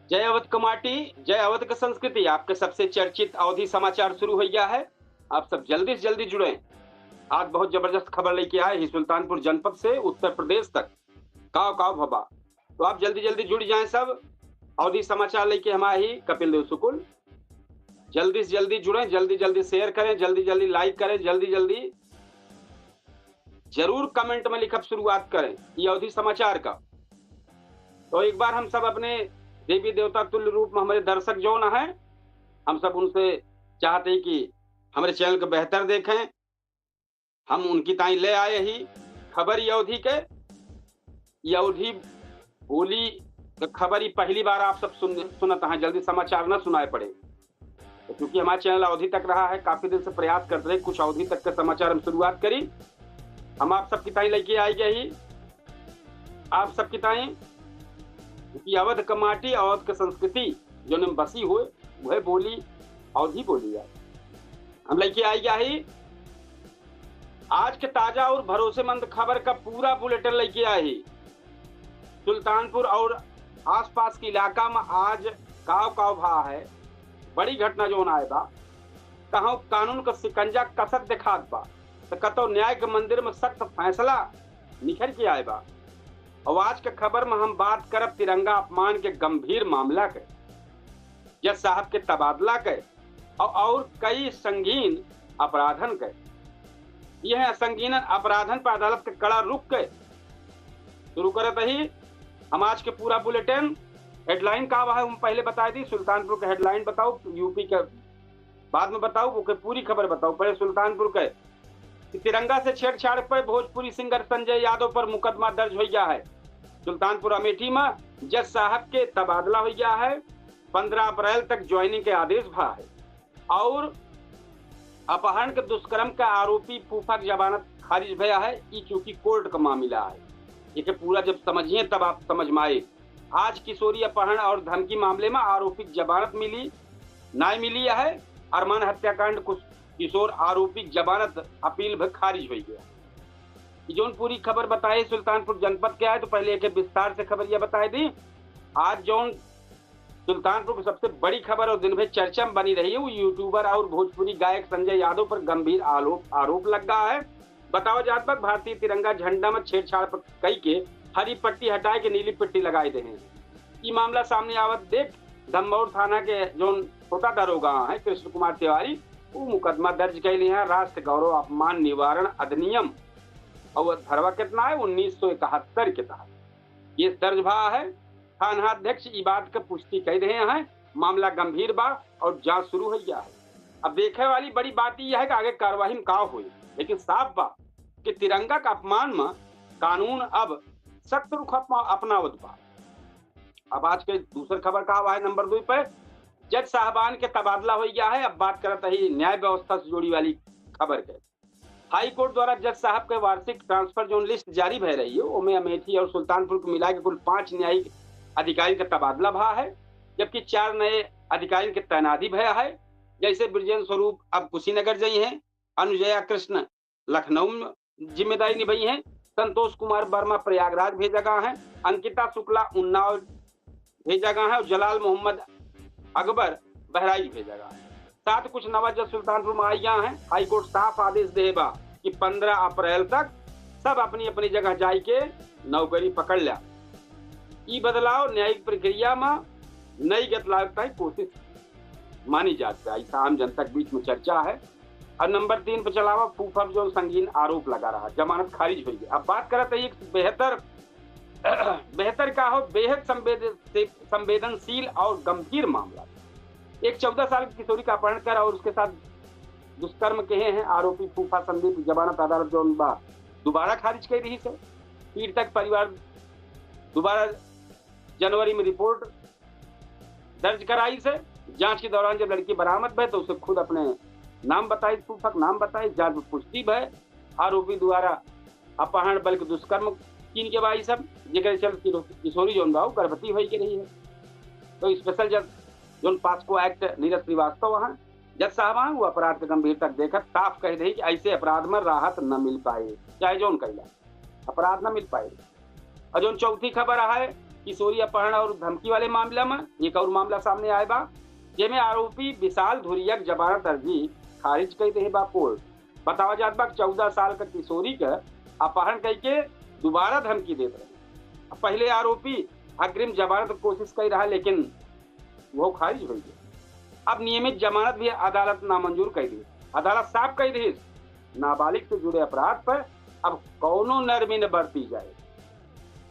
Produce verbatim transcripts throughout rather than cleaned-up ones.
जय अवध क माटी, जय अवध क संस्कृति। आपके सबसे चर्चित अवधी समाचार शुरू हो गया है। आप सब जल्दी से जल्दी जुड़ें। आज बहुत जबरदस्त खबर लेके आए ही सुल्तानपुर जनपद से उत्तर प्रदेश तक, काव काव भवा। तो आप जल्दी जल्दी जुड़ जाएं सब। अवधी समाचार लेके हम आए ही कपिल देव शुक्ल। जल्दी से जल्दी जुड़ें, जल्दी जल्दी share करें, जल्दी जल्दी like करें, जल्दी जल्दी जरूर comment में लिखब शुरुआत करें ये अवधी समाचार का। तो एक बार हम सब अपने देवी देवता तुल्य रूप में हमारे दर्शक जौन हैं, हम सब उनसे चाहते हैं कि हमारे channel को बेहतर देखें। हम उनकी ताई ले आए ही खबर ये अवधी के, ये अवधी बोली के खबर ही पहली बार आप सब सुन, सुनत हैं, जल्दी समाचार न सुनाए पड़े। तो चूंकि हमारा channel अवधी तक रहा है, काफी दिन से प्रयास करते रहे कुछ अवधी तक के समाचार हम शुरुआत करी। हम आप सबकी ताई लेके आई गई ही, आप सबकी ताई कि अवध क माटी, अवध क संस्कृति जौन में बसी होए, वह बोली, अवधी बोली है। हम लेके आई गई ही आज के ताजा और भरोसेमंद खबर का पूरा bulletin लेके आए ही। सुल्तानपुर और आसपास के इलाका में आज काव काव भा है, बड़ी घटना जौन आए बा, कहूँ कानून का शिकंजा कसत दिखात बा, तो कतौ न्याय के मंदिर में सख्त फैसला निखर के आए बा। और आज के खबर में हम बात करब तिरंगा अपमान के गंभीर मामला के, जज साहब के तबादला के और, और कई संगीन अपराधन के। यह संगीन अपराधन पर अदालत के कड़ा रुख के शुरू करत ही हम आज के पूरा bulletin। Headline का बा है हम पहले बताए दी, सुल्तानपुर के headline बताओ, यूपी के बाद में बताओ, ओके पूरी खबर बताओ। पहले सुल्तानपुर के कि तिरंगा से छेड़छाड़ पर भोजपुरी singer संजय यादव पर मुकदमा दर्ज हो गया है। सुल्तानपुर अमेठी में जज साहब के तबादला हो गया है, पन्द्रह अप्रैल तक joining के आदेश भा है। और अपहरण के दुष्कर्म का आरोपी फूफा की जमानत खारिज भया है। ई चूंकि कोर्ट का मामला है, इके पूरा जब समझिए तब आप समझ में आए। आज किशोरी अपहरण और धमकी मामले में आरोपी की जमानत मिली, नाय मिली है। अरमान हत्याकांड कुछ किशोर आरोपी की जमानत अपील भी खारिज हो गया। ई जौन पूरी खबर बताए सुल्तानपुर जनपद के आए, तो पहले एक विस्तार से खबर यह बताए दी। आज जौन सुल्तानपुर की सबसे बड़ी खबर और दिन भर चर्चा में बनी रही है, वो YouTuber और भोजपुरी गायक संजय यादव पर गंभीर आरोप, आरोप लग गया है। बताओ जात बा, भारतीय तिरंगा झंडा में छेड़छाड़ पर कई के हरी पट्टी हटाए के नीली पट्टी लगाए दे हैं। ई मामला सामने आवत देख धमौर थाना के जौन छोटा दरोगा है कृष्ण कुमार तिवारी, वो मुकदमा दर्ज कैले हैं राष्ट्र गौरव अपमान निवारण अधिनियम और धारा कितना है, उन्नीस सौ इकहत्तर के तहत केस दर्ज भा है। थानाध्यक्ष ई बात के पुष्टि कह रहे हैं, मामला गंभीर बा और जांच शुरू हो गया है। अब देखे वाली बड़ी बात यह है कि आगे कार्यवाही में का होई, लेकिन साफ बा कि तिरंगा का अपमान में कानून अब सख्त रुख अपना-, अपनावत बा। अब आज के दूसर खबर का आवा है नंबर दो पे, जज साहबान के तबादला हो गया है। अब बात करत ही न्याय व्यवस्था से जुड़ी वाली खबर के। हाई कोर्ट द्वारा जज साहब के वार्षिक transfer जौन list जारी भय रही है, ओमे अमेठी और सुल्तानपुर को मिला के कुल पांच न्यायिक अधिकारी का तबादला भा है, जबकि चार नए अधिकारी के तैनाती भया है, जैसे ब्रजेंद्र स्वरूप अब कुशीनगर जई हैं, अनुजया कृष्ण लखनऊ में जिम्मेदारी निभाई हैं, संतोष कुमार वर्मा प्रयागराज भेजा गया है, अंकिता शुक्ला उन्नाव भेजा गया है और जलाल मोहम्मद अकबर बहराइच भेजा गया है। साथ कुछ नवा जज सुल्तानपुर में आई गया है। हाई कोर्ट साफ आदेश दे बा कि पन्द्रह अप्रैल तक सब अपनी अपनी जगह जाई के नौकरी पकड़ लिया। ई बदलाव न्यायिक प्रक्रिया में नई गति लावे की कोशिश मानी जात है, ऐसा आम जनता के बीच में चर्चा है। और नंबर तीन पर चलावा फूफा पर जो संगीन आरोप लगा रहा, जमानत खारिज हुई है। अब बात करत है एक बेहतर बेहतर का हो, बेहद संवेद-, संवेदनशील और गंभीर मामला। एक चौदह साल की किशोरी का अपहरण कर और उसके साथ दुष्कर्म किहे हैं आरोपी फूफा संदीप जमानत अदालत जौन बा दोबारा खारिज कर रही से। पीड़िता के परिवार दोबारा जनवरी में रिपोर्ट दर्ज कराई से। जांच के दौरान जब लड़की बरामद भय तो उसे खुद अपने नाम बताई, फूफा के नाम बताई। जांच में पुष्टि भय आरोपी द्वारा अपहरण बल्कि दुष्कर्म कीन के बा ई सब, जेकर चलते किशो-, किशोरी जौन बा उ गर्भवती होई के रही है। तो special जज जौन POCSO Act नीरज श्रीवास्तव हैं, जज साहब हैं, वो अपराध के गंभीरता देखत साफ कह दे कि ऐसे अपराध में राहत न मिल पाए, चाहे जौन कैला अपराध न मिल पाए। और जौन चौथी खबर है किशोरी अपहरण और धमकी वाले मामला में एक और मामला सामने आए बा, जेमे आरोपी विशाल धुरिया के जमानत अर्जी खारिज कर दे बा कोर्ट। बतावा जात बा, चौदह साल का किशोरी के अपहरण करके दोबारा धमकी देत रहे। पहले आरोपी अग्रिम जमानत की कोशिश कर रहा, लेकिन वो खारिज हो गया। अब नियमित जमानत भी अदालत नामंजूर कर दी। अदालत साफ कर दी, नाबालिग से जुड़े अपराध पर अब कौनो नरमी न बरती जाए।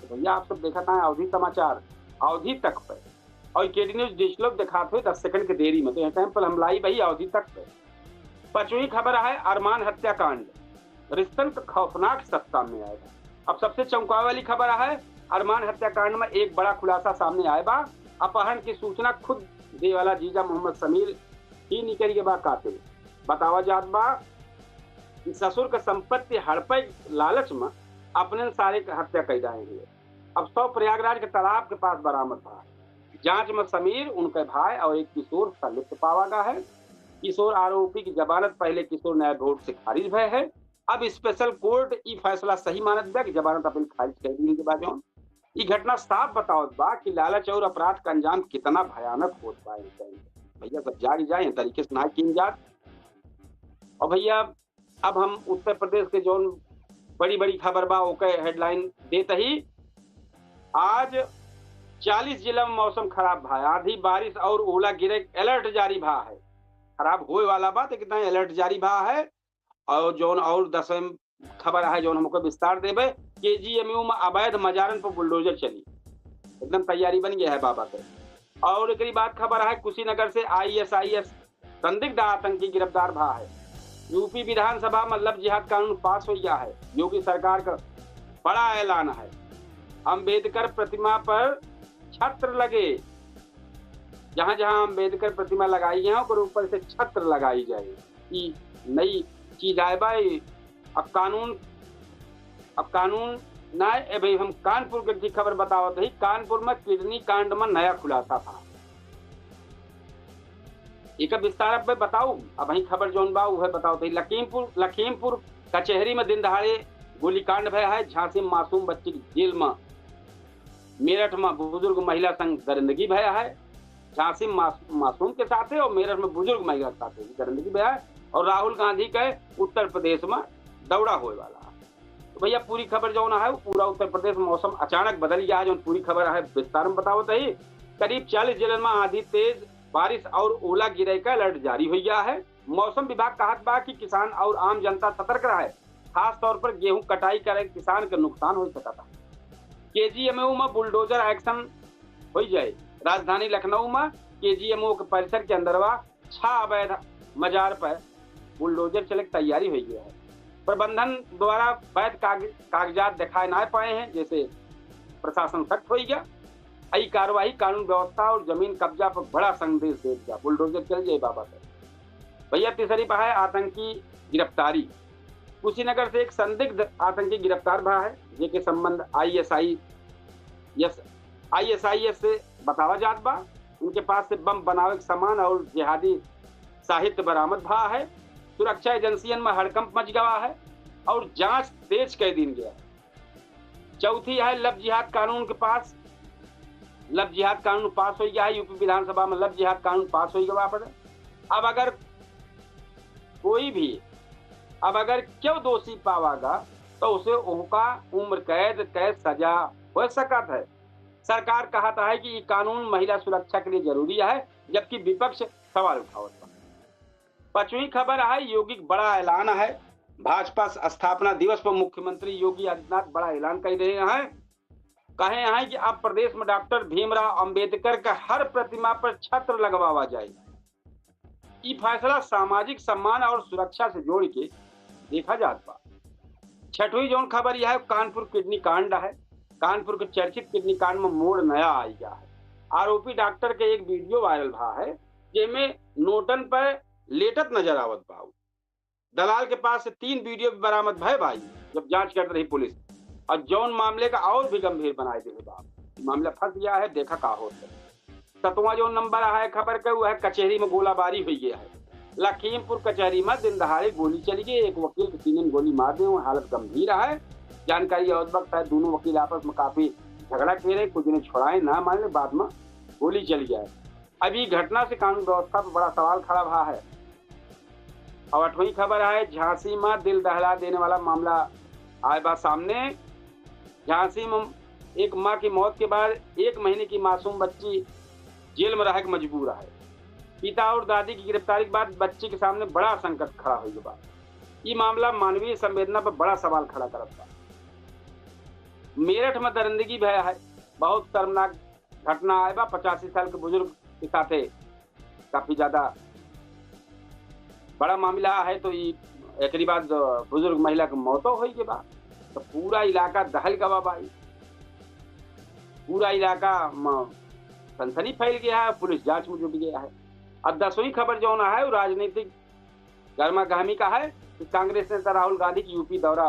तो भैया, आप सब देखत हैं अवधी समाचार, अवधी तक पे, और केडी न्यूज डिजिटल दिखात हुए दस सेकंड के देरी में, तो यह टाइम पर हम लाई भाई अवधी तक पे। पचवीं खबर है अरमान हत्याकांड, रिश्तन का खौफनाक सच सामने आए बा। अब सबसे चौंकावे वाली खबर है, अरमान हत्याकांड में एक बड़ा खुलासा सामने आए बा। अपहरण की सूचना खुद दे वाला जीजा मोहम्मद समीर ही निकल के बा कातिल। बतावा जात बा कि ससुर के संपत्ति हड़पे लालच में अपने सारे के हत्या कर डाले हैं। अब शव प्रयागराज के तालाब के पास बरामद भा। जांच में समीर, उनके भाई और एक किशोर संलिप्त पावा गा है। किशोर आरोपी की जमानत पहले किशोर न्याय बोर्ड से खारिज भय है। अब स्पेशल कोर्ट ई फैसला सही मानत बा कि जमानत अपील खारिज कर दी के बाद जौन ई घटना साफ बतावत बा कि लालच और अपराध का अंजाम कितना भयानक होत बा। इनके भैया सब जाग जाए, तरीके से ना कीन जात। और भैया, अब हम उत्तर प्रदेश के जौन बड़ी बड़ी खबर बा ओके हेडलाइन देत ही, आज चालीस जिला में मौसम खराब भा, आंधी बारिश और ओला गिरे अलर्ट जारी भा है। खराब होए वाला बा, तो कितना अलर्ट जारी भा है। और जौन और दसवें खबर है जौन हमको विस्तार देबे, केजीएमयू में अवैध मजारन पर बुलडोजर चली, एकदम तैयारी बन गया है बाबा के। और एकरी बाद खबर है कुशीनगर से आईएसआईएस संदिग्ध आतंकी गिरफ्तार भा है। यूपी विधानसभा में लव जिहाद कानून पास हो गया है, योगी सरकार का बड़ा ऐलान है। अम्बेडकर प्रतिमा पर छत्र लगे, जहाँ जहाँ अम्बेडकर प्रतिमा लगाई गई है ओकर ऊपर से छत्र लगाई जाए। ई नई चीज आए बा। ई अब कानून, अब कानून ना, ए भाई, हम कानपुर के की खबर बतावत ही। कानपुर में किडनी कांड में नया खुलासा था। एक विस्तार पे बताऊ, अब ही खबर जौन बा उहे बतावत ही। लखीमपुर, लखीमपुर कचहरी में दिन दहाड़े गोलीकांड भय है। झांसी में मासूम बच्ची की जेल में, मेरठ में बुजुर्ग महिला संग दरिंदगी भय है। झांसी में मास-, मासूम के साथे और मेरठ में बुजुर्ग महिला के साथे दरिंदगी भय है। और राहुल गांधी के उत्तर प्रदेश में दौरा होए वाला है। तो भैया, पूरी खबर जौन है, वो पूरा उत्तर प्रदेश में मौसम अचानक बदल गया है। जौन पूरी खबर है, विस्तार में बतावत ही। करीब चालीस जिलन में आंधी, तेज बारिश और ओला गिरे का अलर्ट जारी हो गया है। मौसम विभाग कहत बा कि किसान और आम जनता सतर्क रहे, खास तौर पर गेहूं कटाई करे किसान के नुकसान हो सकता। केजीएमयू में बुलडोजर एक्शन हो जाए। राजधानी लखनऊ में केजीएमयू के परिसर के अंदरवा छह अवैध मजार पर बुलडोजर चले के तैयारी हो गई है। प्रबंधन द्वारा वैध काग-, कागजात दिखाए ना पाए हैं, जैसे प्रशासन सख्त हो गया। ई कार्रवाई कानून व्यवस्था और जमीन कब्जा पर बड़ा संदेश दे दिया। बुलडोजर चल जाए बाबा से। भैया, तीसरी बा है आतंकी गिरफ्तारी। कुशीनगर से एक संदिग्ध आतंकी गिरफ्तार भा है, जेके संबंध आईएसआई, यस, आईएसआईएस से बतावा जात बा। उनके पास से बम बनावे के सामान और जिहादी साहित्य बरामद भा है। सुरक्षा एजेंसियन में हड़कंप मच गवा है और जांच तेज कर दीन गया है। चौथी है लव जिहाद कानून के पास, लव जिहाद कानून पास हो गया है, यूपी विधानसभा में लव जिहाद कानून पास हो गया बापे। अब अगर कोई भी, अब अगर क्यों दोषी पावागा, तो उसे ओका उम्र कैद कै सजा हो सकत है। सरकार कहत है कि ई कानून महिला सुरक्षा के लिए जरूरी है, जबकि विपक्ष सवाल उठावत बा। पांचवी खबर है, योगी के बड़ा ऐलान है। भाजपा स्थापना दिवस पर मुख्यमंत्री योगी आदित्यनाथ बड़ा ऐलान कर रहे हैं। कहे हैं कि अब प्रदेश में डॉक्टर भीमराव अंबेडकर का हर प्रतिमा पर छत्र लगवावा जाए। ई फैसला सामाजिक सम्मान और सुरक्षा से जोड़ के देखा जात बा। छठवीं जौन खबर यह है, कानपुर किडनी कांड है। कानपुर के चर्चित किडनी कांड में मोड़ नया आ गया है। आरोपी डॉक्टर के एक वीडियो वायरल भा है, जेमे नोटन पर लेटत नजर आवत बा। दलाल के पास से तीन वीडियो भी बरामद भय भाई, जब जांच करत रही पुलिस, और जौन मामले का और भी गंभीर बनाए दे बा। मामला फंस गया है, देखा का होत है। सतवां जौन नंबर है खबर के, वह कचहरी में गोलाबारी हुई गया है। लखीमपुर कचहरी में दिन दहाड़े गोली चली गई, एक वकील के तीन गोली मार दे, वह हालत गंभीर है। जानकारी आवत बा, शायद दोनों वकील आपस में काफी झगड़ा किहे रहे, कुछ जने छोड़ाए ना माने, बाद में गोली चली जाए। अब ई घटना से कानून व्यवस्था पर बड़ा सवाल खड़ा भा है। और अठवीं खबर है, झांसी में दिल दहला देने वाला मामला आए बा सामने। झांसी में एक माँ की मौत के बाद एक महीने की मासूम बच्ची जेल में रहे के मजबूर है। पिता और दादी की गिरफ्तारी के बाद बच्ची के सामने बड़ा संकट खड़ा होइ बा। ई मामला मानवीय संवेदना पर बड़ा सवाल खड़ा करत बा। मेरठ में दरिंदगी भया है, बहुत शर्मनाक घटना आए बा। पचासी साल के बुजुर्ग के साथे काफी ज्यादा बड़ा मामला है, तो ई एकरी बाद बुजुर्ग महिला के मौतो होइ गए बा। तो पूरा इलाका दहल गवा बा भाई, पूरा इलाका में सनसनी फैल गया है, पुलिस जांच में जुट गया है। अब दसवीं खबर जौन है, वो राजनीतिक गर्मा गर्मी का है कि कांग्रेस नेता राहुल गांधी की यूपी दौरा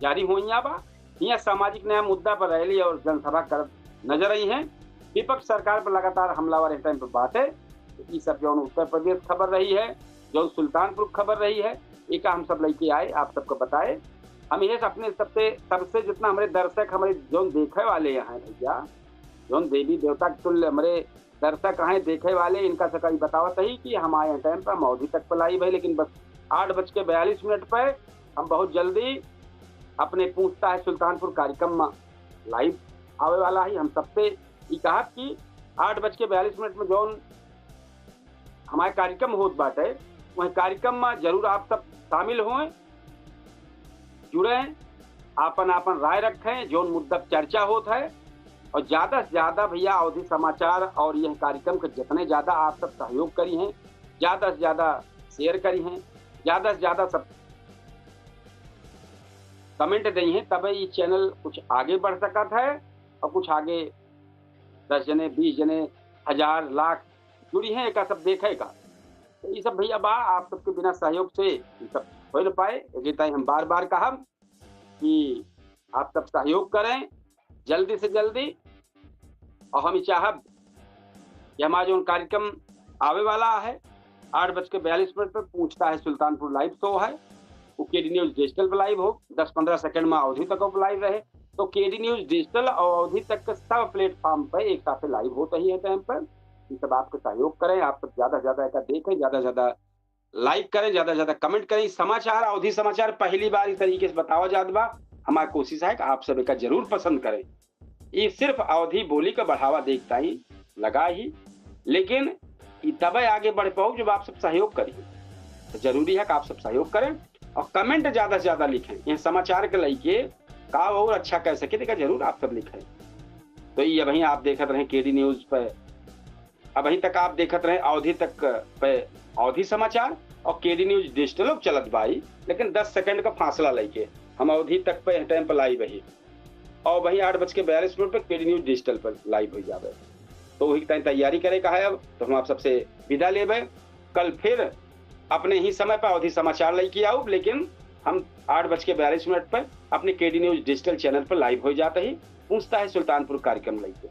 जारी होइया बा। हियां सामाजिक न्याय मुद्दा पर रैली और जनसभा करत नजर आई हैं। विपक्ष सरकार पर लगातार हमलावर इस टाइम पर बाटे। तो ई सब जौन उत्तर प्रदेश खबर रही है, जौन सुल्तानपुर खबर रही है, एका हम सब लेके आए, आप सबको बताए। हम ये अपने सबसे, सबसे जितना हमारे दर्शक, हमारे जौन देखे वाले हैं भैया, जौन देवी देवता के तुल्य हमारे दर्शक हैं देखे वाले, इनका से कहीं बतावत ही कि हम आए टाइम पर हम अवधी तक पर लाइव है, लेकिन बस आठ बज के बयालीस मिनट पर हम बहुत जल्दी अपने पूछता है सुल्तानपुर कार्यक्रम में लाइव आवे वाला है। हम सबसे ई कहब कि आठ बज के बयालीस मिनट में जौन हमारे कार्यक्रम होत बाटे, वही कार्यक्रम में जरूर आप सब शामिल हों, जुड़ें, आपन आपन राय रखें, जौन मुद्दा पर चर्चा होत है। और ज्यादा से ज्यादा भैया अवधी समाचार और यह कार्यक्रम के जितने ज्यादा आप सब सहयोग करी हैं, ज्यादा से ज्यादा शेयर करी हैं, ज्यादा से ज्यादा सब कमेंट दई हैं, तबे ये चैनल कुछ आगे बढ़ सकत है और कुछ आगे दस जने, बीस जने, हजार, लाख जुड़ी हैं एका सब देखे का। तो ये सब भैया बा, आप सबके बिना सहयोग से ये सब हो न पाए। एक ताई हम बार बार कहब कि आप सब सहयोग करें जल्दी से जल्दी। और हम ई चाहब कि हमारा जौन कार्यक्रम आवे वाला है आठ बज के बयालीस मिनट पर, पूछता है सुल्तानपुर लाइव शो है, वो केडी न्यूज डिजिटल पर लाइव हो, दस पन्द्रह सेकंड में अवधी तक पर लाइव रहे। तो केडी न्यूज डिजिटल और अवधी तक के सब प्लेटफॉर्म पर एक साथ लाइव होत ही है टाइम पर। ये सब आपके सहयोग करें, आप सब ज्यादा से ज्यादा एका देखें, ज्यादा से ज्यादा लाइक करें, ज्यादा से ज्यादा कमेंट करें। समाचार, अवधी समाचार पहली बार इस तरीके से बतावा जात बा। हमारी कोशिश है कि आप सब एका जरूर पसंद करें। ये सिर्फ अवधी बोली का बढ़ावा देख ताई लगा ही, लेकिन ई तबे आगे बढ़ पाओ जब आप सब सहयोग करिए। तो जरूरी है कि आप सब सहयोग करें और कमेंट ज्यादा से ज्यादा लिखें। यह समाचार के लइके का और अच्छा कर सके, तो जरूर आप सब लिखें। तो ये अभी आप देखत रहे केडी न्यूज पर, अभी तक आप देखत रहे अवधी तक पे अवधी समाचार और केडी न्यूज डिजिटल अब चलत बाई, लेकिन दस सेकंड का फासला लइके हम अवधी तक पे टाइम पर लाइव ही। और वहीं आठ बज के बयालीस मिनट पर केडी न्यूज डिजिटल पर लाइव हो जावे। तो वही टाइम तैयारी करे का है। अब तो हम आप सबसे विदा लेबे। कल फिर अपने ही समय पर अवधी समाचार लइके आउब, लेकिन हम आठ बज के बयालीस मिनट पर अपने केडी न्यूज डिजिटल चैनल पर लाइव हो जाते ही पूछता है सुल्तानपुर कार्यक्रम लइके।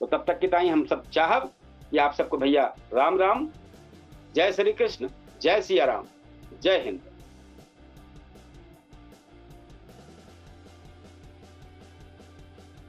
तो तब तक की ताई हम सब चाहब कि आप सबको भैया राम राम, जय श्री कृष्ण, जय सिया राम, जय हिंद।